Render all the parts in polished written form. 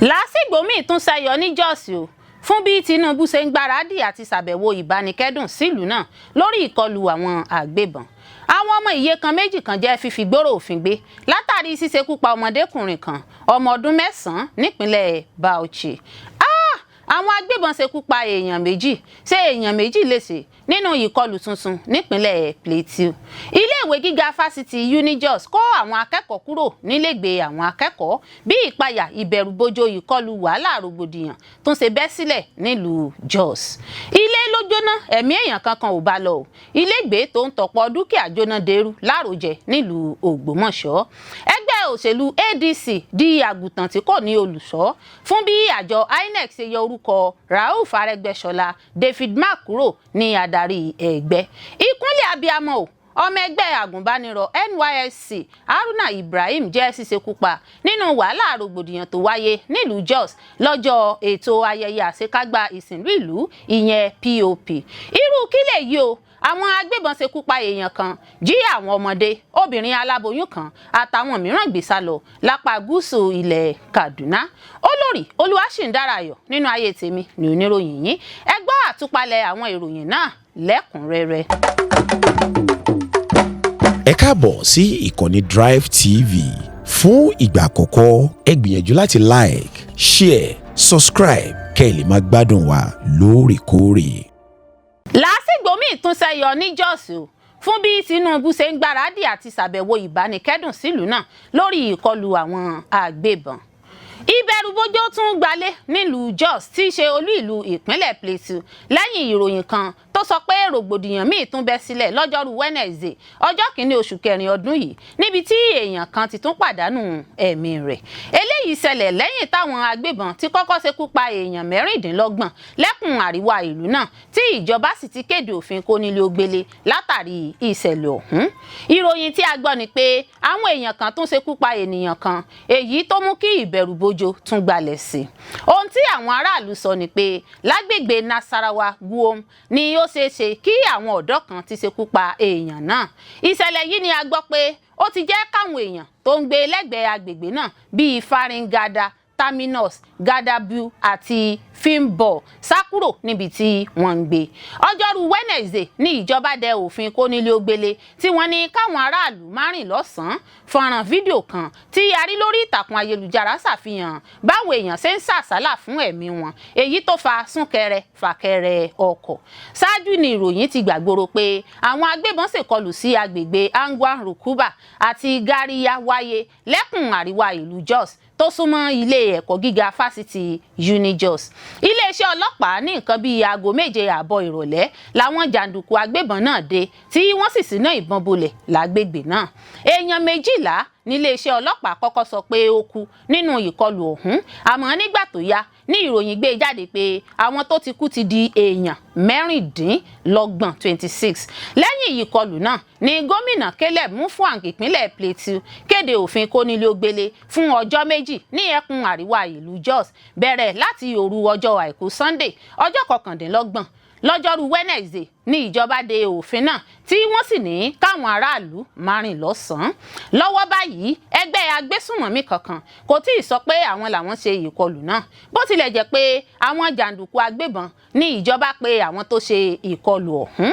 Làásìgbò míì tún ṣẹyọ ní Jos o, fún bí Tinubu ṣe ń gbáradì àti ṣàbẹ̀wò ìbánikẹ́dùn sílùú náà lórí ìkọlù àwọn àgbébọn. Àwọn ọmọ ìyè kan méjì kan jẹ́ fífi gbòòrò òfin gbé látàrí ṣíṣekú pa ọmọdékùnrin kan, ọmọ ọdún 9, nípínlẹ̀ Bauchi. Ah! Àwọn agbébọn ṣekú pa èèyàn méjì, ṣe èèyàn méjì léṣe nínú ìkọlù tuntun nípínlẹ̀ Plateau. Iléèwé gíga fásitì UNIJOS kó àwọn akẹ́kọ̀ọ́ kúrò nílégbèé àwọn akẹ́kọ̀ọ́ bí ìpayà ìbẹ̀rùbojo ìkọlù wàhálà rògbòdìyàn tún ṣe bẹ́ sílẹ̀ nílùú Jos. Ilé ló jóná, ẹ̀mí èèyàn kankan ò bá lọ o. Ilégbèé tó ń tọ̀pọ̀ dúkìá jóná dèrú láròjẹ nílùú Ògbómọ̀ṣọ́. Ẹgbẹ́ òṣèlú ADC di àgùntàn tí kò ní olùṣọ́ fún bí àjọ INEC ṣe yọ orúkọ Rauf Arẹ́gbẹ́ṣọlá, David Mark kúrò ní adarí ẹgbẹ́. Ìkúnlẹ̀ abiyamọ o, ọmọ ẹgbẹ́ àgùnbánirọ̀ NYSC Haruna Ibrahim jẹ́ ṣíṣekú pa nínú wàhálà rògbòdìyàn tó wáyé nílùú Jos lọ́jọ́ ètò ayẹyẹ àṣekágbá ìsìnrú ìlú, ìyẹn POP. Irú kí lèyí o? Àwọn agbébọn ṣekú pa èèyàn kan, jí àwọn ọmọdé, obìnrin aláboyún kan àtàwọn mìíràn gbé sá lọ lápá gúúsù ilẹ̀ Kaduna. Olórí Olúwaṣìndárayọ̀ nínú ayé tèmi ní oníròyìn yín. Ẹ gbọ́ àtúpalẹ̀ àwọn ìròyìn náà lẹ́kùnrẹ́rẹ́. Ẹ káàbọ̀ sí ìkànnì Drive TV. Fún ìgbà àkọ́kọ́, ẹ gbìyànjú láti like, share, subscribe kẹ́ ẹ lè máa gbádùn wa lóòrèkóòrè. Làásìgbò míì tún ṣẹyọ ní Jos o, fún bí Tinubu ṣe ń gbáradì àti ṣàbẹ̀wò ìbánikẹ́dùn sílùú náà lórí ìkọlù àwọn agbébọn. Ìbẹ̀rùbojo tún gbalé nílùú Jos, tí í ṣe olú ìlú ìpínlẹ̀ Plateau, lẹ́yìn ìròyìn kan tó sọ pé rògbòdìyàn míì tún bẹ́ sílẹ̀ lọ́jọ́rú Wednesday, ọjọ́ 1 oṣù kẹrin ọdún yìí, níbi tí èèyàn kan ti tún pàdánù ẹ̀mí rẹ̀. Eléyìí ṣẹlẹ̀ lẹ́yìn táwọn agbébọn ti kọ́kọ́ ṣekú pa èèyàn 26 lẹ́kùn àríwá ìlú náà, tí ìjọba sì ti kéde òfin kónílé-ó-gbélé látàrí ìṣẹ̀lẹ̀ ọ̀hún. Ìròyìn tí a gbọ́ ni pé àwọn èèyàn kan tún ṣekú pa ènìyàn kan, èyí tó mú kí ìbẹ̀rùbojo tún gbalẹ̀ sí i. Ohun tí àwọn aráàlú sọ ni pé lágbègbè Nasarawa Guom ni ó ṣeé ṣe kí àwọn ọ̀dọ́ kan ti ṣekú pa èèyàn náà. Ìṣẹ̀lẹ̀ yìí ni a gbọ́ pé ó ti jẹ́ káwọn èèyàn tó ń gbé lẹ́gbẹ̀ẹ́ agbègbè náà bíi Faringada Terminus, Gadabu àti Fimbo sá kúrò níbi tí wọ́n ń gbé. Ọjọ́rú Wednesday ní ìjọba dẹ òfin kónílé-ó-gbélé, tí wọ́n ní káwọn aráàlú má rìn lọ́sàn-án. Fọ́nrán fídíò kan tí a rí lórí ìtàkùn ayélujára ṣàfihàn báwọn èèyàn ṣe ń sàsálà fún ẹ̀mí wọn, èyí tó fa súnkẹrẹ fàkẹrẹ ọkọ̀. Ṣáájú ni ìròyìn ti gbàgbóró pé àwọn agbébọn ṣèkọlù sí agbègbè Angwan Rukuba àti Gariya wáyé lẹ́kùn àríwá ìlú Jos, tó súnmọ́ ilé ẹ̀kọ́ gíga fásitì UNIJOS. Iléeṣẹ́ ọlọ́pàá ní nǹkan bíi aago 7:30 ìrọ̀lẹ́ làwọn jàǹdùkú agbébọn náà dé, tí wọ́n sì síná ìbọn bolẹ̀ lágbègbè náà. Èèyàn 12 níléeṣẹ́ ọlọ́pàá kọ́kọ́ sọ pé ó kú nínú ìkọlù ọ̀hún, àmọ́ nígbà tó yá ní ìròyìn gbé jáde pé àwọn tó ti kú ti di èèyàn 26, 26. Lẹ́yìn ìkọlù náà ni gómìnà Caleb Mutfwang ìpínlẹ̀ Plateau kéde òfin kónílé-ó-gbélé fún ọjọ́ 2 ní ẹkùn àríwá ìlú Jos, bẹ̀rẹ̀ láti òru ọjọ́ àìkú Sunday, ọjọ́ 29. Lọ́jọ́rú Wednesday ní ìjọba de òfin náà, tí wọ́n sì ní káwọn aráàlú má rìn lọ́sàn-án. Lọ́wọ́ báyìí, ẹgbẹ́ agbésùnmọ̀mí kankan kò tí ì sọ pé àwọn làwọn ṣe ìkọlù náà, bó tilẹ̀ jẹ́ pé àwọn jàǹdùkú agbébọn ní ìjọba pé àwọn tó ṣe ìkọlù ọ̀hún.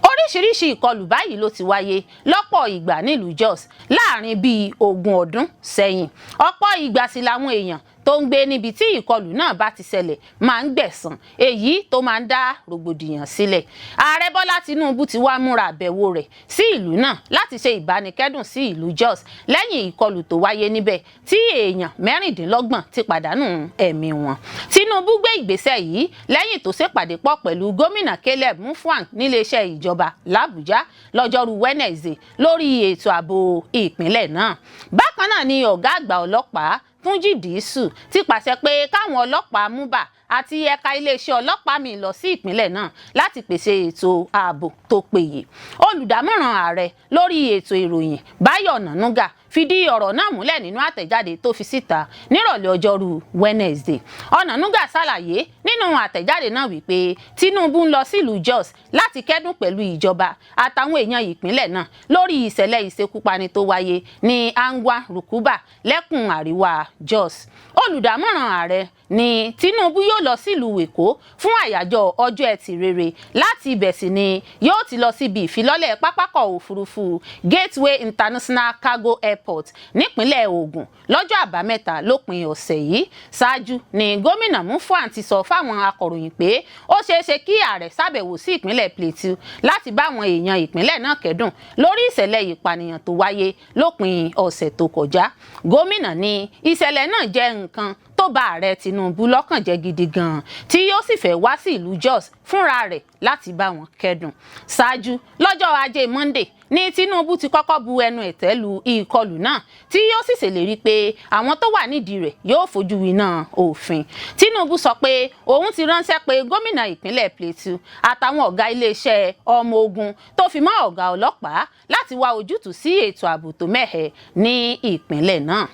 Oríṣiríṣi ìkọlù báyìí ló ti wáyé lọ́pọ̀ ìgbà nílùú Jos láàrin bíi 20 ọdún sẹ́yìn. Ọ̀pọ̀ ìgbà sì làwọn èèyàn tó ń gbé níbi tí ìkọlù náà bá ti ṣẹlẹ̀ máa ń gbẹ̀san, èyí tó máa ń dá rògbòdìyàn sílẹ̀. Ààrẹ Bọ́lá Tinubu ti wá múra àbẹ̀wò rẹ̀ sí ìlú náà láti ṣe ìbánikẹ́dùn sí ìlú Jos lẹ́yìn ìkọlù tó wáyé níbẹ̀, tí èèyàn 26 ti pàdánù ẹ̀mí wọn. Tinubu gbé ìgbésẹ̀ yìí lẹ́yìn tó ṣèpàdé pọ̀ pẹ̀lú gómìnà Caleb Mutfwang níléeṣẹ́ ìjọba làbújá lọ́jọ́rú Wednesday lórí ètò ààbò ìpínlẹ̀ náà. Bákan náà ni ọ̀gá àgbà ọlọ́pàá Túnjí Dìísù ti pàṣẹ pé káwọn ọlọ́pàá múbà àti ẹ̀ka iléeṣẹ́ ọlọ́pàá míì lọ sí ìpínlẹ̀ náà láti pèsè ètò ààbò tó péye. Olùdámọ̀ràn ààrẹ lórí ètò ìròyìn, Báyọ̀ Ọ̀nànúgà, fìdí ìṣẹ̀lẹ̀ náà múlẹ̀ lórí ìtàkùn ayélujára rẹ̀. fìdí ọ̀rọ̀ náà múlẹ̀ nínú àtẹ̀jáde tó fi síta nírọ̀lẹ́ ọjọ́rú Wednesday. Ọ̀nànúgà ṣàlàyé nínú àtẹ̀jáde náà wípé Tinubu ń lọ sílùú Jos láti kẹ́dùn pẹ̀lú ìjọba àtàwọn èèyàn ìpínlẹ̀ náà lórí ìṣẹ̀lẹ̀ ìṣekúpani tó wáyé ní Angwa Rukuba lẹ́kùn àríwá Jos. Olùdámọ̀ràn ààrẹ ní Tinubu yóò lọ sílùú Èkó fún àyájọ́ ọjọ́ ẹtì rere. Láti ibẹ̀ sì ni yóò ti lọ síbi ìfilọ́lẹ̀ pápákọ̀ òfurufú Gateway International Cargo Airport nípínlẹ̀ Ògùn lọ́jọ́ àbámẹ́ta lópin ọ̀sẹ̀ yìí. Ṣáájú ni gómìnà Mutfwang ti sọ fáwọn akọ̀ròyìn pé ó ṣeé ṣe kí ààrẹ ṣàbẹ̀wò sí ìpínlẹ̀ Plateau láti bá àwọn èèyàn ìpínlẹ̀ náà kẹ́dùn lórí ìṣẹ̀lẹ̀ ìpànìyàn tó wáyé lópin ọ̀sẹ̀ tó kọjá. Gómìnà ní ìṣẹ̀lẹ̀ náà jẹ́ nǹkan tó bà ààrẹ Tinubu lọ́kàn jẹ́ gidi gan-an, tí yóò sì fẹ́ wá sí ìlú Jos fúnra rẹ̀ láti bá wọn kẹ́dùn. Ṣáájú, lọ́jọ́ ajé Monday ní Tinubu ti kọ́kọ́ bu ẹnu ẹ̀tẹ́ lu ìkọlù náà, tí yóò sì ṣèlérí pé àwọn tó wà nídìí rẹ̀ yóò fojú winá òfin. Tinubu sọ pé òun ti ránṣẹ́ pé gómìnà ìpínlẹ̀ Plateau àtàwọn ọ̀gá iléeṣẹ́ ọmọ ogun tó fi mọ́ ọ̀gá ọlọ́pàá láti wá ojútùú sí ètò ààbò tó mẹ́hẹ̀ ní ìpínlẹ̀ náà.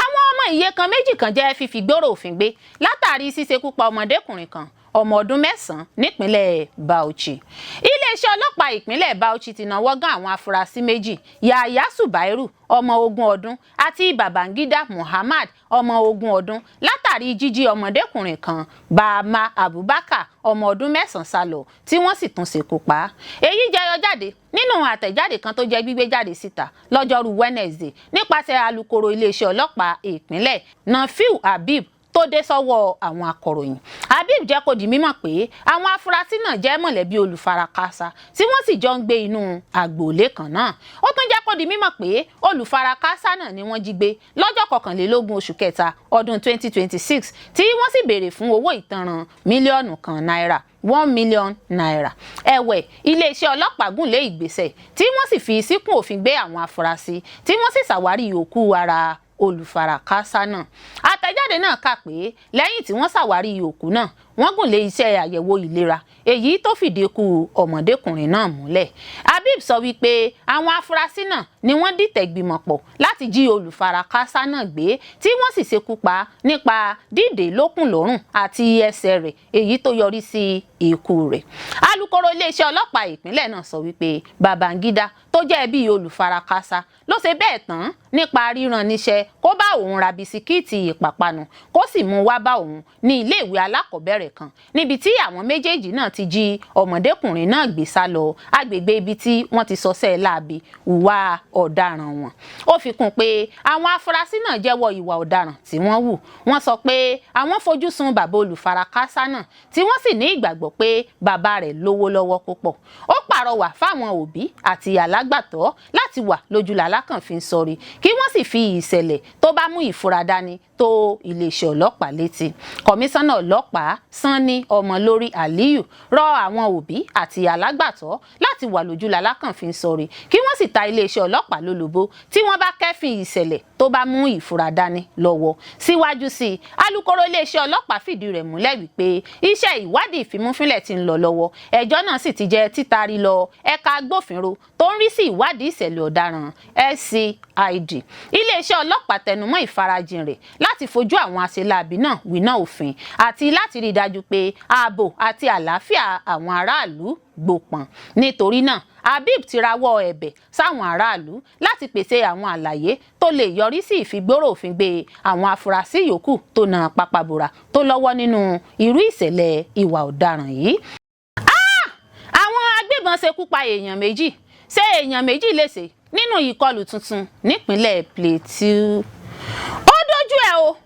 Àwọn ọmọ ìyè kan méjì kan jẹ́ fífi gbòòrò òfin gbé látàrí ṣíṣekú pa ọmọdékùnrin kan, ọmọ ọdún 9, nípínlẹ̀ Bauchi. Iléeṣẹ́ ọlọ́pàá ìpínlẹ̀ Bauchi ti náwó gan àwọn afurasí méjì, Yahaya Subairu, ọmọ 20 ọdún, àti Babangida Muhammad, ọmọ 20 ọdún, látàrí jíjí ọmọdékùnrin kan, Bama Abubakar, ọmọ ọdún 9, sálọ, tí wọ́n sì tún ṣekú pa á. Èyí jẹyọ jáde nínú àtẹ̀jáde kan tó jẹ́ gbígbé jáde síta lọ́jọ́rú Wednesday nípasẹ̀ alukoro iléeṣẹ́ ọlọ́pàá ìpínlẹ̀, Nafiu Habib, tó dé sọ́wọ́ àwọn akọ̀ròyìn. Habib jẹ́ kó di mímọ̀ pé àwọn afurasí náà jẹ́ mọ̀lẹ́bí olùfarakásá, tí wọ́n sì jọ ń gbé inú agboolé kan náà. Ó tún jẹ́ kó di mímọ̀ pé olùfarakásá náà ni wọ́n jí gbé lọ́jọ́ 21 oṣù kẹta ọdún 2026, tí wọ́n sì béèrè fún owó ìtanràn 1 mílíọ̀nù náírà, ₦1 million. Ẹ̀wẹ̀, iléeṣẹ́ ọlọ́pàá gùn lé ìgbésẹ̀, tí wọ́n sì fi síkùn òfin gbé àwọn afurasí, tí wọ́n sì ṣàwárí òkú ara olùfarakásá náà. Àtẹ̀jáde náà kà pé lẹ́yìn tí wọ́n ṣàwárí òkú náà, wọ́n gùn lé iṣẹ́ àyẹ̀wò ìlera, èyí tó fìdí ikú ọmọdékùnrin náà múlẹ̀. Habib sọ wípé àwọn afurasí náà ni wọ́n dìtẹ̀ gbìmọ̀ pọ̀ láti jí olùfarakásá náà gbé, tí wọ́n sì ṣekú pa nípa dídè lókùn lọ́rùn àti ẹsẹ̀ rẹ̀, èyí tó yọrí sí ikú rẹ̀. Alukoro iléeṣẹ́ ọlọ́pàá ìpínlẹ̀ náà sọ wípé Babangida, tó jẹ́ ẹbí olùfarakásá, ló ṣe bẹ́ẹ̀ tán nípa ríran níṣẹ́ kó bá òun ra bisikíìtì ìpápánu, kó sì mú wá bá òun ní iléèwé alákọ̀ọ́bẹ̀rẹ̀ kan, níbi tí àwọn méjèèjì náà ti jí ọmọdékùnrin náà gbé sá lọ agbègbè ibi tí wọ́n ti sọsẹ́ láabi ìwà ọ̀daràn wọn. Ó fi kún pé àwọn afurasí náà jẹ́wọ́ ìwà ọ̀daràn tí wọ́n hù. Wọ́n sọ pé àwọn fojú sun bàbá olùfarakásá náà, tí wọ́n sì ní ìgbàgbọ́ pé bàbá rẹ̀ lówó lọ́wọ́ púpọ̀. Ó pàrọwà fáwọn òbí àti alágbàtọ́ láti wà lójúlàlá kan fi ń sọrí, kí wọ́n sì fi ìṣẹ̀lẹ̀ tó bá mú ìfura dání tó iléeṣẹ́ ọlọ́pàá létí. Kọmíṣánná ọlọ́pàá Sanni Ọmọlórí Aliyu rọ àwọn òbí àti alágbàtọ́ láti wà lójúlàlá kan fi ń sọrí, kí wọ́n sì ta iléeṣẹ́ ọlọ́pàá lólobó tí wọ́n bá kẹ́fìn ìṣẹ̀lẹ̀ tó bá mú ìfura dání lọ́wọ́. Síwájú sí i, alukoro iléeṣẹ́ ọlọ́pàá fìdí rẹ̀ múlẹ̀ wípé iṣẹ́ ìwádìí ìfimúfínlẹ̀ ti ń lọ lọ́wọ́, ẹjọ́ náà sì ti jẹ́ títari lọ ẹ̀ka agbófinró tó ń rí sí ìwádìí ìṣẹ̀lẹ̀ ọ̀daràn, SCID. Iléeṣẹ́ ọlọ́pàá tẹnumọ́ ìfarajìn rẹ̀ láti fojú àwọn aṣeláàbí náà winá òfin àti láti rí i dájú pé ààbò àti àlàáfíà àwọn aráàlú gbópọn. Nítorí náà, Habib ti rawọ́ ẹ̀bẹ̀ sáwọn aráàlú láti pèsè àwọn àlàyé tó lè yọrí sí ìfigbóró òfin gbé àwọn afurasí yòókù tó na pápábora tó lọ́wọ́ nínú irú ìṣẹ̀lẹ̀ ìwà ọ̀daràn yìí. Àwọn agbébọn ṣekú pa èèyàn méjì, ṣe èèyàn méjì léṣe nínú ìkọlù tuntun nípínlẹ̀ Plateau. Ó dójú ẹ̀ o!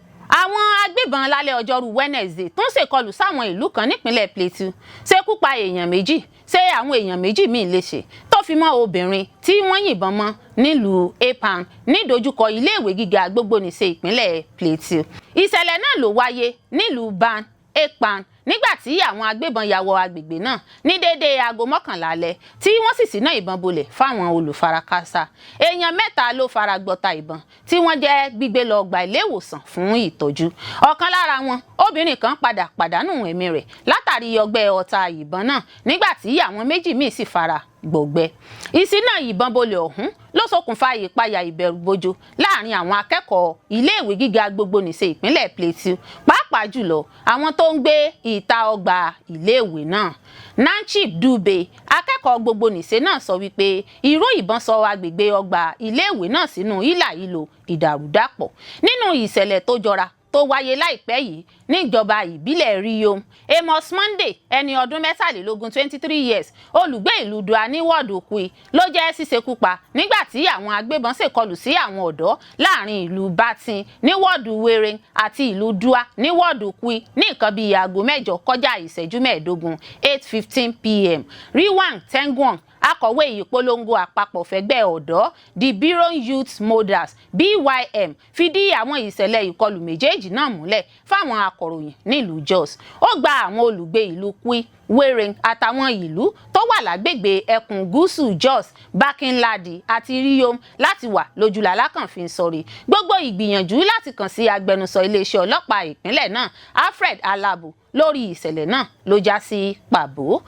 Àwọn agbébọn lálẹ́ ọjọ́rú Wednesday tún ṣèkọlù sáwọn ìlú kan nípínlẹ̀ Plateau, ṣekú pa èèyàn méjì, ṣe àwọn èèyàn méjì míì léṣe, tó fi mọ́ obìnrin tí wọ́n yìnbọn mọ́ nílùú Epan, nídojúkọ iléèwé gíga gbogbonìṣe ìpínlẹ̀ Plateau. Ìṣẹ̀lẹ̀ náà ló wáyé nílùú Ban Ekpan. Nígbà tí àwọn agbébọn ya wọ agbègbè náà ní déédéé aago 11 alẹ́, tí wọ́n sì ṣínà ìbọn bolẹ̀ fáwọn olùfarakásá, èèyàn mẹ́ta ló fara gbọta ìbọn tí wọ́n jẹ́ gbígbé lọ gba ilé ìwòsàn fún ìtọ́jú. Ọ̀kan lára wọn, obìnrin kan, padà pàdánù ẹ̀mí rẹ̀ látàrí ọgbẹ́ ọta ìbọn náà, nígbà tí àwọn méjì míì sì fara gbọgbẹ́. Ìṣínà ìbọn bolẹ̀ ọ̀hún ló ṣokùnfà ìpayà ìbẹ̀rùbojo láàrin àwọn akẹ́kọ̀ọ́ iléèwé gíga gbogbonìṣe ìpínlẹ̀ Plateau, pàápàá jùlọ àwọn tó ń gbé ìta ọgbà iléèwé náà. Nanchip Dube, akẹ́kọ̀ọ́ gbogbonìṣe náà, sọ wípé ìró ìbọn sọ agbègbè ọgbà iléèwé náà sínú hílàhílo ìdàrúdàpọ̀. Nínú ìṣẹ̀lẹ̀ tó jọra tó wáyé láìpẹ́ yìí níjọba ìbílẹ̀ Riyom, Amos Monday, ẹni ọdún 23, 23 years, olùgbé ìlú Dua ní wọ́ọ̀dù Kui, ló jẹ́ ṣíṣekú pa nígbà tí àwọn agbébọn ṣèkọlù sí àwọn ọ̀dọ́ láàrin ìlú Batin ní wọ́ọ̀dù Weren àti ìlú Dua ní wọ́ọ̀dù Kui ní nǹkan bíi aago 7:45, 8:15 p.m. Riwang Tenguang, akọ̀wé ìpolongo àpapọ̀ fẹ́gbẹ́ ọ̀dọ́ the Biron Youth Models, BYM, fìdí àwọn ìṣẹ̀lẹ̀ ìkọlù méjèèjì náà múlẹ̀ fáwọn akọ̀ròyìn nílùú Jos. Ó gba àwọn olùgbé ìlú Kui, Weren àtàwọn ìlú tó wà lágbègbè ẹkùn gúúsù Jos, Barkin-Ladi àti Riyom láti wà lójúlàlákànfin sọrí. Gbogbo ìgbìyànjú láti kàn sí agbẹnusọ iléeṣẹ́ ọlọ́pàá ìpínlẹ̀ náà, Alfred Alabo, lórí ìṣẹ̀lẹ̀ náà ló já sí pàbó.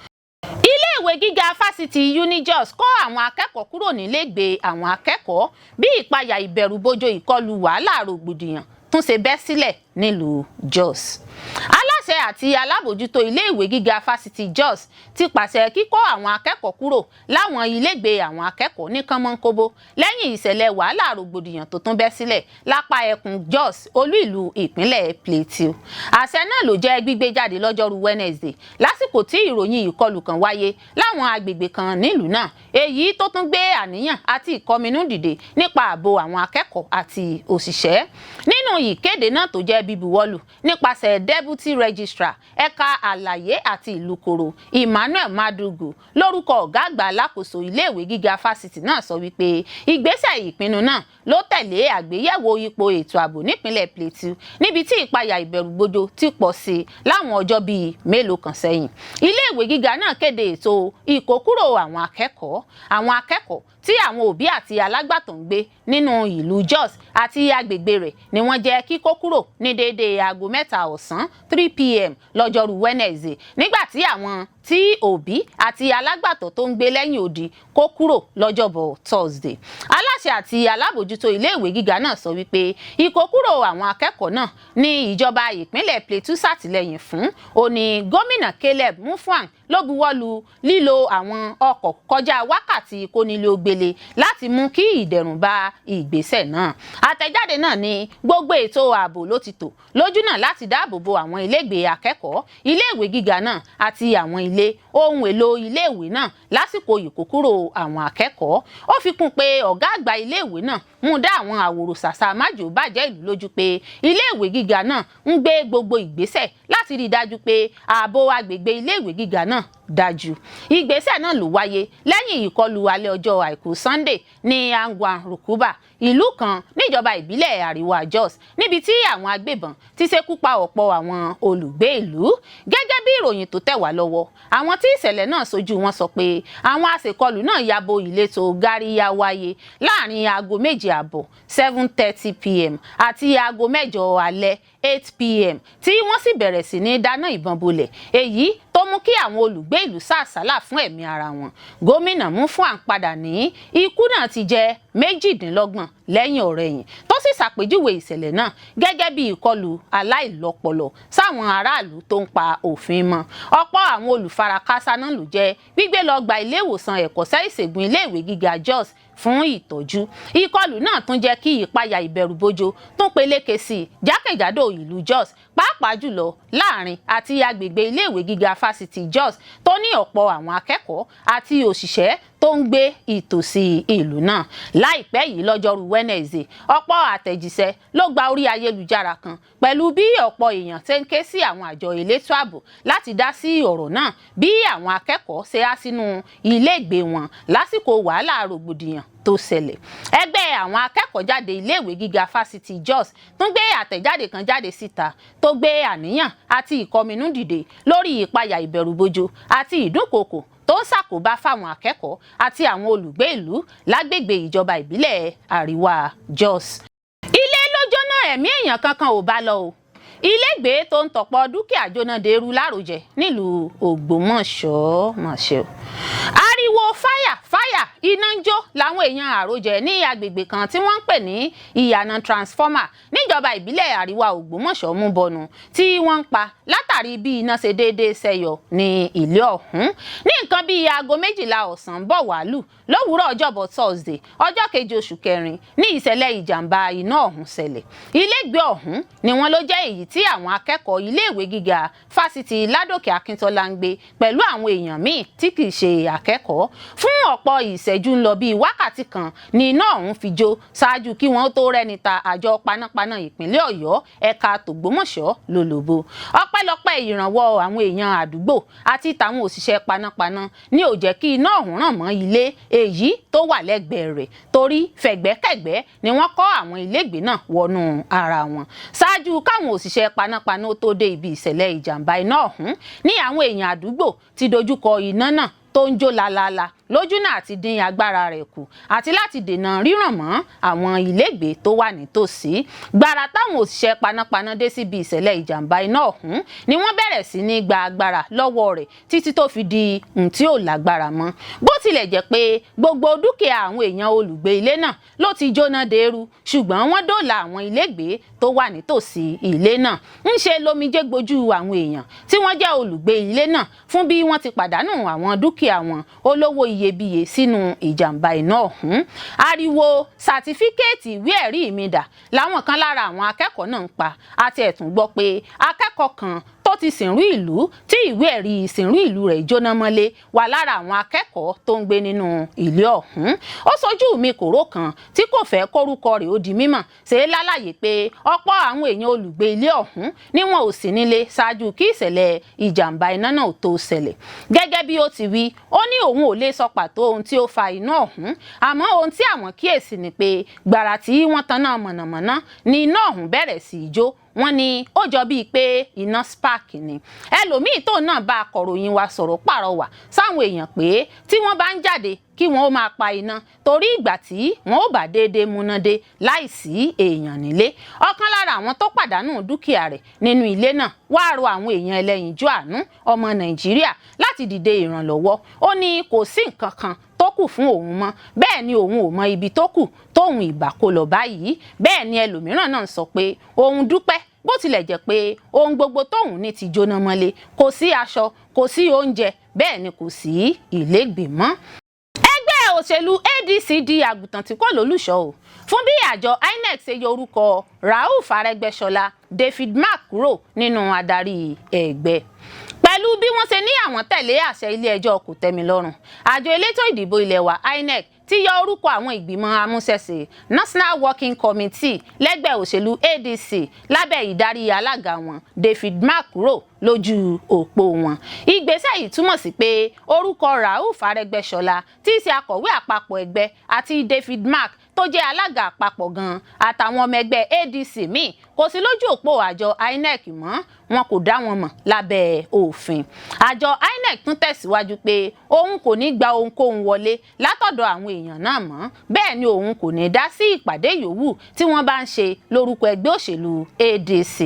Iléèwé gíga fásitì UNIJOS kó àwọn akẹ́kọ̀ọ́ kúrò nílégbèé àwọn akẹ́kọ̀ọ́ bí ìpayà ìbẹ̀rùbojo ìkọlù wàhálà rògbòdìyàn tún ṣe bẹ́ sílẹ̀ nílùú Jos. Aláṣẹ àti alábòjútó iléèwé gíga fásitì Jos ti pàṣẹ kíkó àwọn akẹ́kọ̀ọ́ kúrò láwọn ilégbèé àwọn akẹ́kọ̀ọ́ ní kánmọ́nkóbó lẹ́yìn ìṣẹ̀lẹ̀ wàhálà rògbòdìyàn tó tún bẹ́ sílẹ̀ lápá ẹkùn Jos, olú ìlú ìpínlẹ̀ Plateau. Àṣẹ náà ló jẹ́ gbígbé jáde lọ́jọ́rú Wednesday lásìkò tí ìròyìn ìkọlù kan wáyé láwọn agbègbè kan nílùú náà, èyí tó tún gbé àníyàn àti ìkọminú dìde nípa ààbò àwọn akẹ́kọ̀ọ́ àti òṣìṣẹ́. Nínú ìkéde náà tó jẹ́ bíbuwọ́lù nípasẹ̀ deputy registrar ẹ̀ka àlàyé àti ìlúkoro, Emmanuel Madugu, lórúkọ ọ̀gá àgbà alákòóso iléèwé gíga fásitì náà, sọ wípé ìgbésẹ̀ ìpinnu náà ló tẹ̀lé àgbéyẹ̀wò ipò ètò ààbò nípínlẹ̀ Plateau, níbi tí ìpayà ìbẹ̀rùbojo ti pọ̀ sí i láwọn ọjọ́ bíi mélòó kan sẹ́yìn. Iléèwé gíga náà kéde ètò ìkókúrò àwọn akẹ́kọ̀ọ́ tí àwọn òbí àti alágbàtọ́ ń gbé nínú ìlú Jos àti agbègbè rẹ̀ ni wọ́n jẹ́ kíkó kúrò ní déédéé aago 3 ọ̀sán, 3 p.m., lọ́jọ́rú Wednesday, nígbà tí àwọn tí òbí àti alágbàtọ́ tó ń gbé lẹ́yìn odi kó kúrò lọ́jọ́bọ̀ Thursday. Aláṣẹ àti alábòjútó iléèwé gíga náà sọ wípé ìkókúrò àwọn akẹ́kọ̀ọ́ náà ní ìjọba ìpínlẹ̀ Plateau ṣàtìlẹ́yìn fún. Ó ní gómìnà Caleb Mutfwang ló buwọ́ lu lílo àwọn ọkọ̀ kọjá wákàtí kónílé-ó-gbélé láti mú kí ìdẹ̀rùn bá ìgbésẹ̀ náà. Àtẹ̀jáde náà ní gbogbo ètò ààbò ló ti tò lójúnà láti dáàbò bo àwọn ilégbèé akẹ́kọ̀ọ́ iléèwé gíga náà àti àwọn ilé ohun èlò iléèwé náà lásìkò ìkókúrò àwọn akẹ́kọ̀ọ́. Ó fi kún pé ọ̀gá àgbà iléèwé náà mú dá àwọn àwòrò ṣàṣà májò bàjẹ́ ìlú lójú pé iléèwé gíga náà ń gbé gbogbo ìgbésẹ̀ láti rí i dájú pé ààbò agbègbè iléèwé gíga náà dájú. Ìgbésẹ̀ náà ló wáyé lẹ́yìn ìkọlù alẹ́ ọjọ́ àìkú Sunday ní Angwan Rukuba, ìlú kan níjọba ìbílẹ̀ àríwá Jos, níbi tí àwọn agbébọn ti ṣekú pa ọ̀pọ̀ àwọn olùgbé ìlú. Gẹ́gẹ́ bí ìròyìn tó tẹ̀ wá lọ́wọ́, àwọn tí ìṣẹ̀lẹ̀ náà ṣojú wọn sọ pé àwọn aṣèkọlù náà ya bo ìletò Gáríyáwáyé láàrin aago 7:30, 7:30 p.m., àti aago 8 alẹ́, 8 p.m., tí wọ́n sì bẹ̀rẹ̀ sí ní dáná ìbọn bolẹ̀, èyí tó mú kí àwọn olùgbé ìlú sá àsálà fún ẹ̀mí ara wọn. Gómìnà Mutfwang padà ní ikú náà ti jẹ́ 28 lẹ́yìn ọ̀rẹ̀yìn, tó sì ṣàpèjúwe ìṣẹ̀lẹ̀ náà gẹ́gẹ́ bí ìkọlù aláìlọ́pọlọ sáwọn aráàlú tó ń pa òfin mọ́. Ọ̀pọ̀ àwọn olùfarakásá náà ló jẹ́ gbígbé lọ gba ilé ìwòsàn ẹ̀kọ́ṣẹ́ ìṣègùn iléèwé gíga Jos fún ìtọ́jú. Ìkọlù náà tún jẹ́ kí ìpayà ìbẹ̀rùbojo tún peléke sí i jákèjádò ìlú Jos, pàápàá jùlọ láàrin àti agbègbè iléèwé gíga fásitì Jos tó ní ọ̀pọ̀ àwọn akẹ́kọ̀ọ́ àti òṣìṣẹ́. tó ń gbé ìtòsí ìlú náà. Láìpẹ́ yìí, lọ́jọ́rú Wednesday, ọ̀pọ̀ àtẹ̀jíṣẹ́ ló gba orí ayélujára kan pẹ̀lú bí ọ̀pọ̀ èèyàn ṣe ń ké sí àwọn àjọ elétò ààbò láti dá sí ọ̀rọ̀ náà, bí àwọn akẹ́kọ̀ọ́ ṣe há sínú iléègbé wọn lásìkò wàhálà rògbòdìyàn tó ṣẹlẹ̀. Ẹgbẹ́ àwọn akẹ́kọ̀ọ́ jáde iléèwé gíga Fásitì Jos tún gbé àtẹ̀jáde kan jáde síta tó gbé àníyàn àti ìkọminú dìde lórí ìpayà, ìbẹ̀rùbojo àti ìdúnkokò tó ń ṣàkóbá fáwọn akẹ́kọ̀ọ́ àti àwọn olùgbé ìlú lágbègbè ìjọba ìbílẹ̀ Àríwá Jos. Ilé ló jóná, ẹ̀mí èèyàn kankan ò bá lọ o. Ilégbèé tó ń tọ̀pọ̀ dúkìá jóná deeru láròjẹ nílùú Ògbómọ̀ṣọ́ mọ̀ṣẹ́ o. Ariwo "Fire, fire, iná ń jó" làwọn èèyàn Àròjẹ ní agbègbè kan tí wọ́n ń pè ní Ìyànà Transformer níjọba ìbílẹ̀ Àríwá Ògbómọ̀ṣọ́ mú bọnu tí wọ́n ń pa látàrí bí iná ṣe déédéé ṣẹyọ ní ilé ọ̀hún ní nǹkan bíi aago 12 ọ̀sán bọ̀ wàálù lówùúrọ̀ ọjọ́bọ̀ Thursday, ọjọ́ keje oṣù kẹrin, ní ìṣẹ̀lẹ̀ ìjàmbá iná ọ̀hún ṣẹlẹ̀. Ilégbèé ọ̀hún ni wọ́n ló jẹ́ èyí tí àwọn akẹ́kọ̀ọ́ iléèwé gíga Fásitì Ládòkè Akíntọ́lá ń gbé pẹ̀lú àwọn èèyàn míì tí kì í ṣe akẹ́kọ̀ọ́. Fún ọ̀pọ̀ ìṣẹ́jú ń lọ bíi wákàtí kan ni iná ọ̀hún fi jó ṣáájú kí wọ́n tó rẹ́ni ta àjọ panápaná Ìpínlẹ̀ Ọ̀yọ́ ẹ̀ka tògbómọ̀ṣọ́ lólobó. Ọpẹ́lọpẹ́ ìrànwọ́ àwọn èèyàn àdúgbò àti tàwọn òṣìṣẹ́ panápaná ní ò jẹ́ kí iná ọ̀hún ràn mọ́ ilé èyí tó wà lẹ́gbẹ̀ẹ́ rẹ̀, torí fẹ̀gbẹ́kẹ̀gbẹ́ ni wọ́n kọ́ àwọn ilégbèé náà wọnú ara wọn. Ṣáájú káwọn òṣìṣẹ́ panápaná tó dé ibi ìṣẹ̀lẹ̀ ìjàmbá iná ọ̀hún ní àwọn èèyàn àdúgbò ti dojúkọ iná náà tó ń jó lálaalà lójúnà àti dín agbára rẹ̀ kù àti láti dènà ríràn mọ́ àwọn ilégbèé tó wà nítòsí. Gbàrà táwọn òṣìṣẹ́ panápaná dé síbi ìṣẹ̀lẹ̀ ìjàmbá iná ọ̀hún ni wọ́n bẹ̀rẹ̀ sí ní gba agbára lọ́wọ́ rẹ̀ títí tó fi di ohun tí ò lágbára mọ́. Bó tilẹ̀ jẹ́ pé gbogbo dúkìá àwọn èèyàn olùgbé ilé náà ló ti jóná deeru, ṣùgbọ́n wọ́n dóòlà àwọn ilégbèé tó wà nítòsí ilé náà. Ń ṣe lomijé gbojú àwọn èèyàn tí wọ́n jẹ́ olùgbé ilé náà fún bí wọ́n ti pàdánù àwọn dúkìá wọn olówó iyebíye sínú ìjàmbá iná ọ̀hún. Ariwo "Sàtífíkẹ́ẹ̀tì ìwé ẹ̀rí mi dà?" làwọn kan lára àwọn akẹ́kọ̀ọ́ náà ń pa. Àti ẹ̀tún gbọ́ pé akẹ́kọ̀ọ́ kan tó ti sìnrú ìlú tí ìwé ẹ̀rí ìsìnrú ìlú rẹ̀ jóná mọ́lé wà lára àwọn akẹ́kọ̀ọ́ tó ń gbé nínú ilé ọ̀hún. Ó sojú mi kòró kan tí kò fẹ́ kórúkọ rẹ̀ ó di mímọ̀ ṣe é lálàyé pé ọ̀pọ̀ àwọn èèyàn olùgbé ilé ọ̀hún ni wọn ò sí nílé ṣáájú kí ìṣẹ̀lẹ̀ ìjàmbá iná náà tó ṣẹlẹ̀. Gẹ́gẹ́ bí ó ti wí, ó ní òun ò lè sọ pàtó ohun tí ó fa iná ọ̀hún, àmọ́ ohun tí àwọn kíyèsí ni pé gbàrà tí wọ́n taná mọ̀nàmọ́ná ni iná ọ̀hún bẹ̀rẹ̀ sí í jó. Wọ́n ní ó jọ bíi pé iná spark ni. Ẹlòmíì tó náà bá akọ̀ròyìn wa sọ̀rọ̀ pàrọwà sáwọn èèyàn pé tí wọ́n bá ń jáde, kí wọ́n ó máa pa iná, torí ìgbà tí wọ́n ó bá déédéé múná dé láìsí èèyàn nílé. Ọ̀kan lára àwọn tó pàdánù dúkìá rẹ̀ nínú ilé náà wáá rọ àwọn èèyàn ẹlẹ́yinjú àánú ọmọ Nàìjíríà láti dìde ìrànlọ́wọ́. Ó ní kò sí nǹkan kan tó kù fún òun mọ́, bẹ́ẹ̀ ni òun ò mọ ibi tó kù tóun ìbá kó lọ báyìí. Bẹ́ẹ̀ ni ẹlòmíràn náà sọ pé òun dúpẹ́, bó tilẹ̀ jẹ́ pé ohun gbogbo tóun ní ti jóná mọ́lé, kò sí aṣọ, kò sí oúnjẹ, bẹ́ẹ̀ ni kò sí ilégbèé mọ́. Ẹgbẹ́ òṣèlú ADC di àgùntàn tí kò lólùṣọ́ o fún bí àjọ INEC ṣe yọ orúkọ Rauf Arẹ́gbẹ́ṣọlá, David Mark kúrò nínú adarí ẹgbẹ́ pẹ̀lú bí wọ́n ṣe ní àwọn tẹ̀lé àṣẹ ilé-ẹjọ́ kòtẹ́milọ́rùn. Àjọ elétò ìdìbò ilé wa INEC ti yọ orúkọ àwọn ìgbìmọ̀ amúṣẹ́ṣe, National Working Committee, lẹ́gbẹ́ òṣèlú ADC lábẹ́ ìdarí alága wọn David Mark kúrò lójú òpó wọn. Ìgbésẹ̀ yìí túmọ̀ sí pé orúkọ Rauf Arẹ́gbẹ́ṣọlá, tí í ṣe akọ̀wé àpapọ̀ ẹgbẹ́, àti David Mark, tó jẹ́ alága àpapọ̀ gan, àtàwọn ọmọ ẹgbẹ́ ADC míì kò sí lójú òpó àjọ INEC mọ́. Wọn kò dá wọn mọ̀ lábẹ́ òfin. Àjọ INEC tún tẹ̀síwájú pé òun kò ní gba ohunkóhun wọlé látọ̀dọ̀ àwọn èèyàn náà mọ́, bẹ́ẹ̀ ni òun kò ní dá sí ìpàdé yòówù tí wọ́n bá ń ṣe lórúkọ ẹgbẹ́ òṣèlú ADC.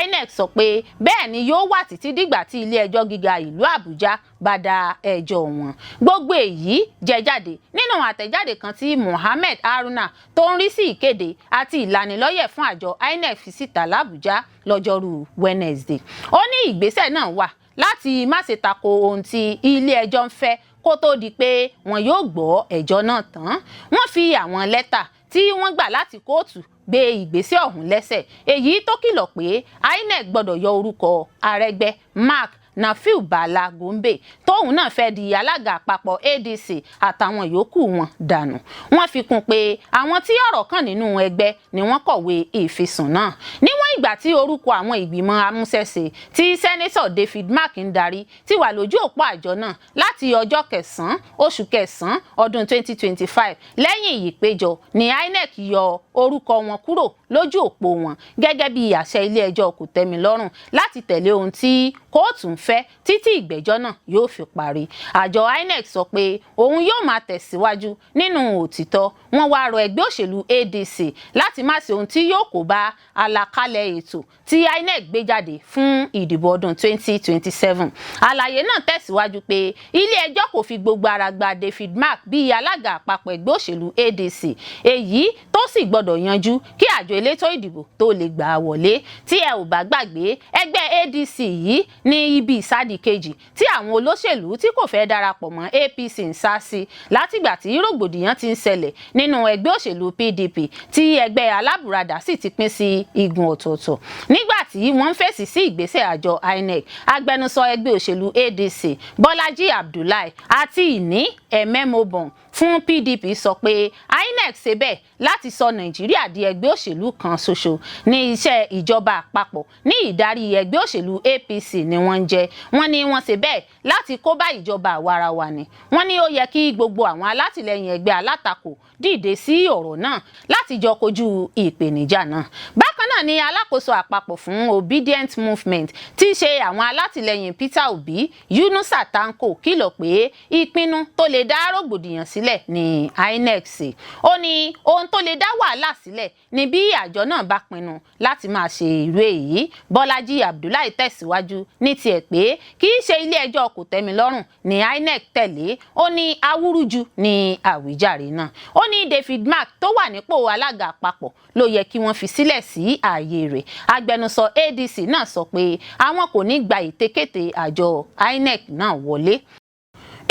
INEC sọ pé bẹ́ẹ̀ ni yóò wà títí dìgbà tí ilé ẹjọ́ gíga ìlú Àbújá bá dá ẹjọ́ wọn. Gbogbo èyí jẹ jáde nínú àtẹ̀jáde kan tí Mohammed Haruna, tó ń rí sí ìkéde àti ìlanilọ́yẹ̀ fún àjọ INEC, fi síta l'Àbújá lọ́jọ́rú Wednesday. Ó ní ìgbésẹ̀ náà wà láti má ṣe tako ohun tí ilé ẹjọ́ ń fẹ́ kó tó di pé wọn yóò gbọ́ ẹjọ́ náà tán. Wọ́n fi àwọn lẹ́tà tí wọ́n gbà láti kóòtù gbé ìgbésẹ̀ ọ̀hún lẹ́sẹ̀, èyí tó kìlọ̀ pé INEC gbọ́dọ̀ yọ orúkọ Arẹ́gbẹ́, Mark. Nafiu Bala Gombe, tóun náà fẹ́ di alága àpapọ̀ ADC, àtàwọn yòókù wọn dànù. Wọ́n fi kún pé àwọn tí ọ̀rọ̀ kàn nínú ẹgbẹ́ ni wọ́n kọ̀wé ìfisùn náà, níwọ̀n ìgbà tí orúkọ àwọn ìgbìmọ̀ amúṣẹ́ṣe tí Sẹ́nẹ́tọ̀ David Mark ń darí ti wà lójú òpó àjọ náà láti ọjọ́ 9 oṣù 9 ọdún 2025. Lẹ́yìn ìpéjọ ní INEC yọ orúkọ wọn kúrò lójú òpó wọn gẹ́gẹ́ bí àṣẹ ilé-ẹjọ́ kòtẹ́milọ́rùn láti tẹ̀lé ohun tí kóòtù ń fẹ́ títí ìgbẹ́jọ́ náà yóò fi parí. Àjọ INEC sọ pé òun yóò máa tẹ̀síwájú nínú òtítọ́. Wọ́n wá rọ ẹgbẹ́ òṣèlú ADC láti má ṣe ohun tí yóò kó bá àlàkalẹ̀ ètò tí INEC gbé jáde fún ìdìbò ọdún 2027. Àlàyé náà tẹ̀síwájú pé ilé-ẹjọ́ kò fi gbogbo ara gba David Mark bíi alága àpapọ̀ ẹgbẹ́ òṣèlú ADC, èyí tó sì gbọ́dọ̀ yanjú kí àjọ elétò ìdìbò tó lè gbà á wọlé. Tí ẹ ò bá gbàgbé, ẹgbẹ́ ADC yìí ní ibi ìsádi kejì tí àwọn olóṣèlú tí kò fẹ́ darapọ̀ mọ́ APC ń sá sí látìgbà tí rògbòdìyàn ti ń ṣẹlẹ̀ nínú ẹgbẹ́ òṣèlú PDP, tí ẹgbẹ́ alábùradà sì ti pín sí igun ọ̀tọ̀ọ̀tọ̀. Nígbà tí wọ́n ń fèsì sí ìgbésẹ̀ àjọ INEC, agbẹnusọ ẹgbẹ́ òṣèlú ADC, Bọ́lájí Abdullahi, àti Ìní Ẹ̀mẹ́mobọ̀n fún PDP sọ pé INEC ṣe bẹ́ẹ̀ láti sọ Nàìjíríà di ẹgbẹ́ òṣèlú kan ṣoṣo ní iṣẹ́ ìjọba àpapọ̀ ní ìdarí ẹgbẹ́ òṣèlú APC ni wọ́n ń jẹ́. Wọ́n ní wọ́n ṣe bẹ́ẹ̀ láti kó bá ìjọba àwarawa ni. Wọ́n ní ó yẹ kí gbogbo àwọn alátìlẹyìn ẹgbẹ́ alátakò dìde sí ọ̀rọ̀ náà láti jọ kojú ìpèníjà náà. Bákan náà ni alákòóso àpapọ̀ fún Obedient Movement, tí í ṣe àwọn alátìlẹyìn Peter Obi, Yunusa Tanko, kìlọ̀ pé ìpinnu tó lè dá rògbòdìyàn sílẹ̀ ní INEC ṣe. Ó ní ohun tó lè dá wàhálà sílẹ̀ ni bí àjọ náà bá pinnu láti máa ṣe irú èyí. Bọ́lájí Abdullahi tẹ̀síwájú ní tiẹ̀ pé kì í ṣe ilé ẹjọ́ kòtẹ́milọ́rùn ní INEC tẹ̀lé. Ó ní awúrúju ní àwíjàre náà. Ó ní David Mark tó wà nípò alága àpapọ̀ ló yẹ kí wọ́n fi sílẹ̀ sí ààyè rẹ̀. Agbẹnusọ ADC náà sọ pé àwọn kò ní gba ìtekéte àjọ INEC náà wọlé.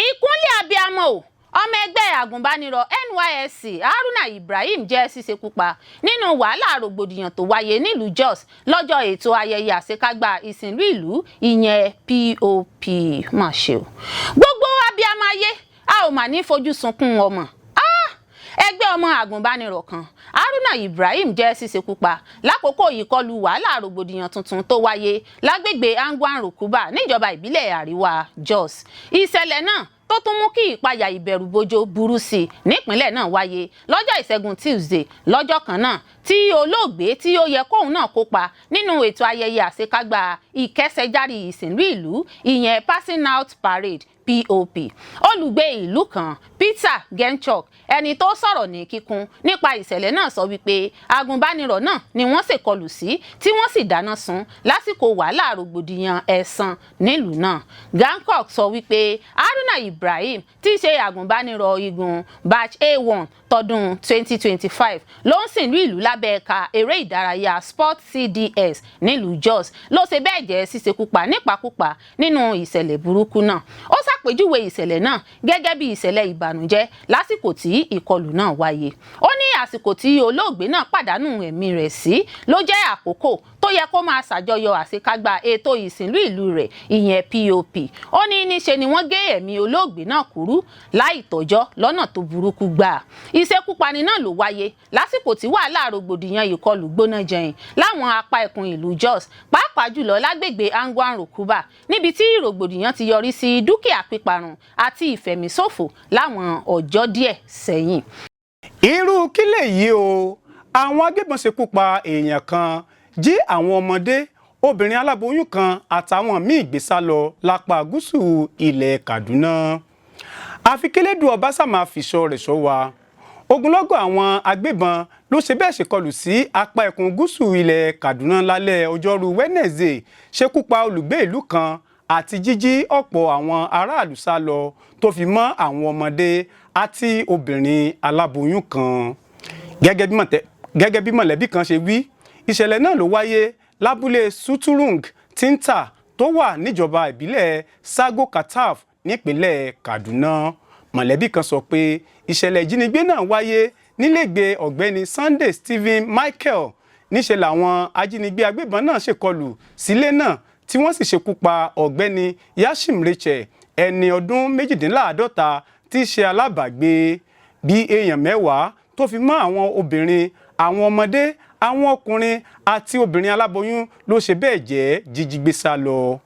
Ìkúnlẹ̀ abiyamọ o! Ọmọ ẹgbẹ́ àgùnbánirọ̀ NYSC Haruna Ibrahim jẹ́ ṣíṣekú pa nínú wàhálà rògbòdìyàn tó wáyé nílùú Jos lọ́jọ́ ètò ayẹyẹ àṣekágbá ìsìnlú ìlú, ìyẹn POP. Má ṣe o! Gbogbo abiyamọ ayé, a ò mà ní fojú sunkún ọmọ. Ẹgbẹ́ ọmọ àgùnbánirọ̀ kan, Haruna Ibrahim, jẹ́ ṣíṣekú pa lákòókò ìkọlù wàhálà rògbòdìyàn tuntun tó wáyé lágbègbè Angwan Rukuba níjọba ìbílẹ̀ àríwá Jos. Ìṣẹ̀lẹ̀ náà tó tún mú kí ìpayà ìbẹ̀rùbojo burú sí i nípínlẹ̀ náà wáyé lọ́jọ́ Ìṣẹ́gun Tuesday, lọ́jọ́ kan náà tí olóògbé tí ó yẹ kóun náà kópa nínú ètò ayẹyẹ àṣekágbá ìkẹsẹ̀járí ìsìnlú ìlú, ìyẹn passing out parade, POP. Olùgbé ìlú kan, Peter Genchok, ẹni tó sọ̀rọ̀ ní kíkún nípa ìṣẹ̀lẹ̀ náà, sọ wípé agùnbánirọ̀ náà ni wọ́n ṣèkọlù sí tí wọ́n sì dáná sun lásìkò wàhálà rògbòdìyàn ẹ̀san nílùú náà. Gankok sọ wípé Haruna Ibrahim, tí í ṣe agùnbánirọ̀ igun batch A1 tọdún 2025, ló ń sìnlú ìlú lábẹ́ ẹ̀ka eré ìdárayá sport CDS nílùú Jos, ló ṣe bẹ́ẹ̀ jẹ́ ṣíṣekúpa nípakúpa nínú ìṣẹ̀lẹ̀ burúkú náà. Ó ṣàpèjúwe ìṣẹ̀lẹ̀ náà gẹ́gẹ́ bí ìṣẹ̀lẹ̀ ìbànújẹ́ lásìkò tí ìkọlù náà wáyé. Ó ní àsìkò tí olóògbé náà pàdánù ẹ̀mí rẹ̀ sí ló jẹ́ àkókò tó yẹ kó máa ṣàjọyọ̀ àṣekágbá ètò ìsìnlú ìlú rẹ̀, ìyẹn POP. Ó ní níṣe ni wọ́n gé ẹ̀mí olóògbé náà kúrú láì tọ́jọ́ lọ́nà tó burúkú gbà. Ìṣekúpani náà ló wáyé lásìkò tí wàhálà rògbòdìyàn ìkọlù gbóná jẹyìn láwọn apá ẹkùn ìlú Jos, pàápàá jùlọ lágbègbè Angwan Rukuba, níbi tí rògbòdìyàn ti yọrí sí dúkìá píparun àti ìfẹ̀míṣòfò láwọn ọjọ́ díẹ̀ sẹ́yìn. Irú kí lèyí o? Àwọn agbébọn ṣekú pa èèyàn kan, jí àwọn ọmọdé, obìnrin aláboyún kan àtàwọn míì gbé sá lọ lápá gúúsù ilẹ̀ Kaduna. Àfi kélédùn ọba sàmà fìṣọ́ rẹ̀ ṣọ́ wa. Ogunlọ́gọ̀ àwọn agbébọn ló ṣe bẹ́ẹ̀ ṣèkọlù sí apá ẹkùn gúúsù ilẹ̀ Kaduna lálẹ́ ọjọ́rú Wednesday, ṣekú pa olùgbé ìlú kan àti jíjí ọ̀pọ̀ àwọn aráàlú sá lọ, tó fi mọ́ àwọn ọmọdé àti obìnrin aláboyún kan. Gẹ́gẹ́ bí mọ̀lẹ́bí kan ṣe wí, ìṣẹ̀lẹ̀ náà ló wáyé lábúlé Suturung Tinta tó wà níjọba ìbílẹ̀ Sago Kataf nípínlẹ̀ Kaduna. Mọ̀lẹ́bí kan sọ pé ìṣẹ̀lẹ̀ ìjínigbé náà wáyé nílégbèé ọ̀gbẹ́ni Sunday Stephen Michael. Níṣẹ́ làwọn ajínigbé agbébọn náà ṣèkọlù sílé náà. tí wọ́n sì ṣekú pa ọ̀gbẹ́ni Yashim Rachel, ẹni ọdún 48, tí í ṣe alábàágbé. Bí èèyàn 10 tó fi mọ́ àwọn obìnrin, àwọn ọmọdé, àwọn ọkùnrin àti obìnrin aláboyún ló ṣe bẹ́ẹ̀ jẹ́ jíjí gbé sá lọ.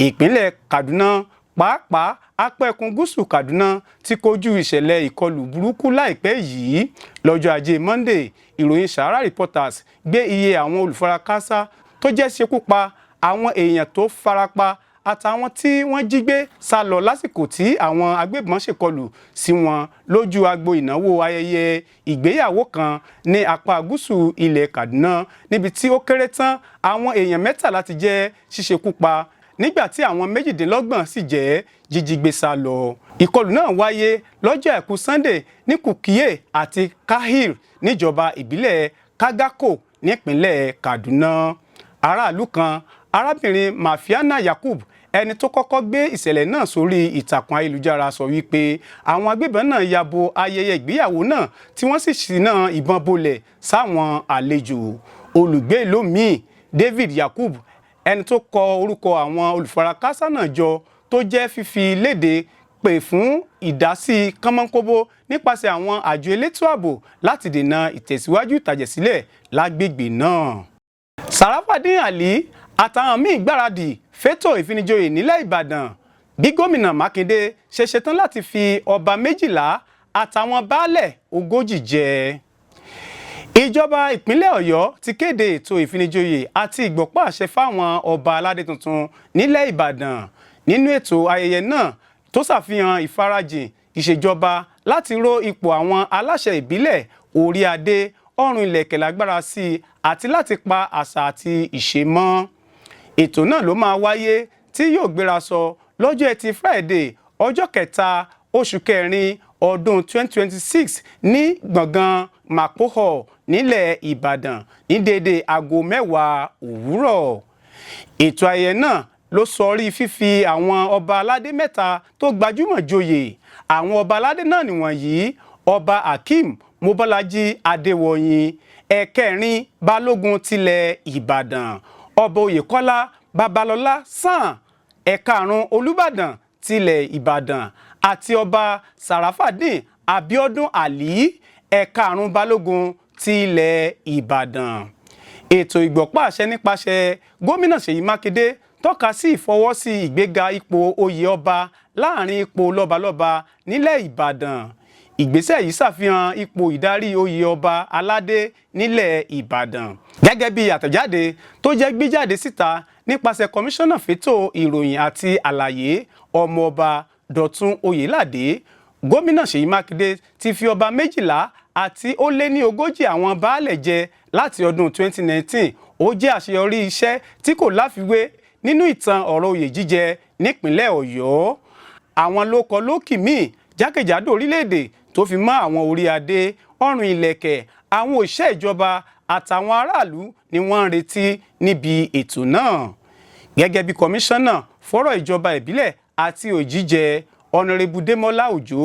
Ìpínlẹ̀ Kaduna, pàápàá apẹ̀kùn gúúsù Kaduna, ti kojú ìṣẹ̀lẹ̀ ìkọlù burúkú láìpẹ́ yìí. Lọ́jọ́ Ajé Monday, ìròyìn Sahara Reporters gbé iye àwọn olùfarakásá tó jẹ́ ṣekú pa, àwọn èèyàn tó farapa àtàwọn tí wọ́n jí gbé sá lọ lásìkò tí àwọn agbébọn ṣèkọlù sí wọn lójú agbo ìnáwó ayẹyẹ ìgbéyàwó kan ní apá gúúsù ilẹ̀ Kaduna, níbi tí ó kéré tán àwọn èèyàn 13 ti jẹ́ ṣíṣekú pa, nígbà tí àwọn 28 sì jẹ́ jíjí gbé sá lọ. Ìkọlù náà wáyé lọ́jọ́ Àìkú Sunday ní Kukiye àti Kahir níjọba ìbílẹ̀ Kagako nípínlẹ̀ Kaduna. Aráàlú kan, arábìnrin Mafiana Yakub, ẹni tó kọ́kọ́ gbé ìṣẹ̀lẹ̀ náà sórí ìtàkùn ayélujára, sọ wípé àwọn agbébọn náà ya bo ayẹyẹ ìgbéyàwó náà, tí wọ́n sì ṣínà ìbọn bolẹ̀ sáwọn àlejò. Olùgbé ìlú míì, David Yakub, ẹni tó kọ orúkọ àwọn olùfarakásá náà jọ tó jẹ́ fífi léde, pè fún ìdásí kánmọ́nkóbó nípasẹ̀ àwọn àjọ elétò ààbò láti dènà ìtẹ̀síwájú ìtàjẹ̀sílẹ̀ lágbègbè náà. Sarafadeen Ali àtàwọn míín gbáradì fétò ìfinijoyè nílẹ̀ Ìbàdàn, bí gómìnà Mákindé ṣe ṣetán láti fi ọba 12 àtàwọn baálẹ̀ 40 jẹ. Ìjọba ìpínlẹ̀ Ọ̀yọ́ ti kéde ètò ìfinijoyè àti ìgbọ̀pá àṣẹ fáwọn ọba aládé tuntun nílẹ̀ Ìbàdàn. Nínú ètò ayẹyẹ náà tó ṣàfihàn ìfarajìn ìṣèjọba láti ró ipò àwọn aláṣẹ ìbílẹ̀, orí adé, ọrùn ìlẹ̀kẹ̀ lágbára sí i àti láti pa àṣà àti ìṣe mọ́. Ètò náà ló máa wáyé tí yóò gbéra sọ lọ́jọ́ Ẹtì Friday, ọjọ́ 3 oṣù kẹrin ọdún 2026 ní gbọ̀ngàn Mapo Hall nílẹ̀ Ìbàdàn ní déédéé aago 10 òwúrọ̀. Ètò ayẹyẹ náà ló sọrí fífi àwọn ọba aládé mẹ́ta tó gbajúmọ̀ joyè. Àwọn ọba aládé náà nìwọ̀nyí: Ọba Akeem Mobọ́lájí Adéwọ̀yìn, ẹ̀kẹrin Balógun tilẹ̀ Ìbàdàn, Ọba Oyèkọ́lá Babalọ́lá sàn, ẹ̀karùn Olúbàdàn tilẹ̀ Ìbàdàn, àti Ọba Sarafadeen Abiodun Ali, ẹ̀karùn Balógun tilẹ̀ Ìbàdàn. Ètò ìgbọ̀pá àṣẹ nípasẹ̀ gómìnà Ṣèyí Mákindé tọ́ka sí ìfọwọ́sí ìgbéga ipò oyè ọba láàrin ipò lọ́balọ́ba nílẹ̀ Ìbàdàn. Ìgbésẹ̀ yìí ṣàfihàn ipò ìdarí oyè ọba aládé nílẹ̀ Ìbàdàn. Gẹ́gẹ́ bí àtẹ̀jáde tó jẹ́ gbíjáde síta nípasẹ̀ kọmíṣánná fétò ìròyìn àti àlàyé, Ọmọọba Dọ̀tun Oyèládé, gómìnà Ṣèyí Mákindé ti fi ọba 12 àti ó lé ní 40 àwọn baálẹ̀ jẹ láti ọdún 2019. Ó jẹ́ àṣeyọrí iṣẹ́ tí kò láfiwé nínú ìtàn ọ̀rọ̀ oyè jíjẹ nípìnlẹ̀ Ọ̀yọ́. Àwọn lóko lókì míì jákèjádò orílẹ̀-èdè tó fi mọ́ àwọn orí adé, ọrùn ìlẹ̀kẹ̀, àwọn òṣìṣẹ́ ìjọba àtàwọn aráàlú ni wọ́n ń retí níbi ètò náà. Gẹ́gẹ́ bí kọmíṣánná fọ́rọ̀ ìjọba ìbílẹ̀ àti òjíjẹ, Ọ̀nàrẹ́bù Démọ́lá Òjó,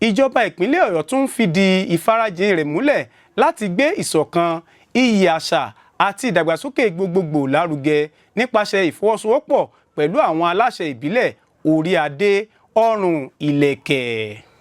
ìjọba ìpínlẹ̀ Ọ̀yọ́ tún ń fìdí ìfarajìn rẹ̀ múlẹ̀ láti gbé ìṣọ̀kan, iyì àṣà àti ìdàgbàsókè gbogbogbò lárugẹ nípasẹ̀ ìfọwọ́sowọ́pọ̀ pẹ̀lú àwọn aláṣẹ ìbílẹ̀, orí adé, ọrùn ìlẹ̀kẹ̀.